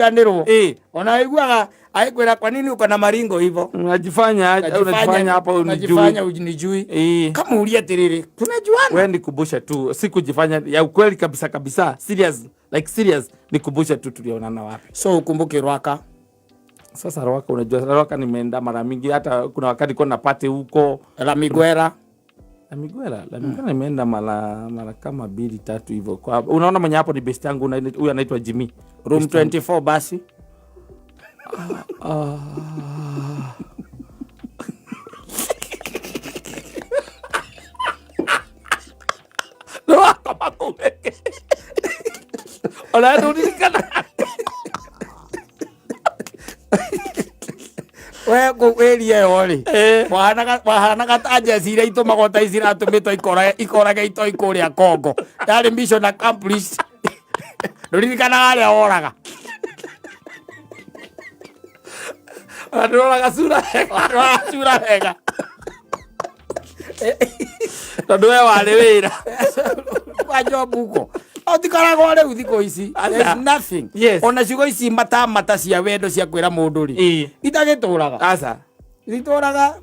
Nĩrwo. Eh. Ona aiguaga agĩkwĩra kwa nini uko na maringo hivyo? Unajifanya unajifanya hapa unijui. Unajifanya unijui. Eh. Kama ulie atiriri, tunajuana. Wewe nikumbushe tu, si kujifanya ya ukweli kabisa kabisa, serious like serious, nikumbushe tu tulionana wapi. So ukumbuke Rwaka. Sasa Rwaka, unajua Rwaka nimeenda mara mingi, hata kuna wakati kwa na party huko La Miguera. La Miguera, La Miguera nimeenda mara kama mbili tatu hivyo. Kwa unaona mwenye hapo ni best yangu, huyu anaitwa Jimmy. Room 24 basi. Rwaka makumeke. Ona nduririkana. We kå ĩria ĩyo rĩ Eh. wahanaga ta njeci iria itũmagwo ta ici iratũmĩtwo ikorage itoi kũrĩa Congo. Yarĩ mission accomplished. Ndũririkanaga harĩa woraga. Ona ndũroraga sura wega. Ndũroraga sura wega. Tondũ we warĩ wĩra. Kwa job huko. Otikoragwo rĩu thikũ ici. There's nothing. Yes. Ona ciugo ici matamata cia wendo cia kwĩra mũndũ rĩ. Ĩĩ. Itagĩtũraga. Aca. Itũraga.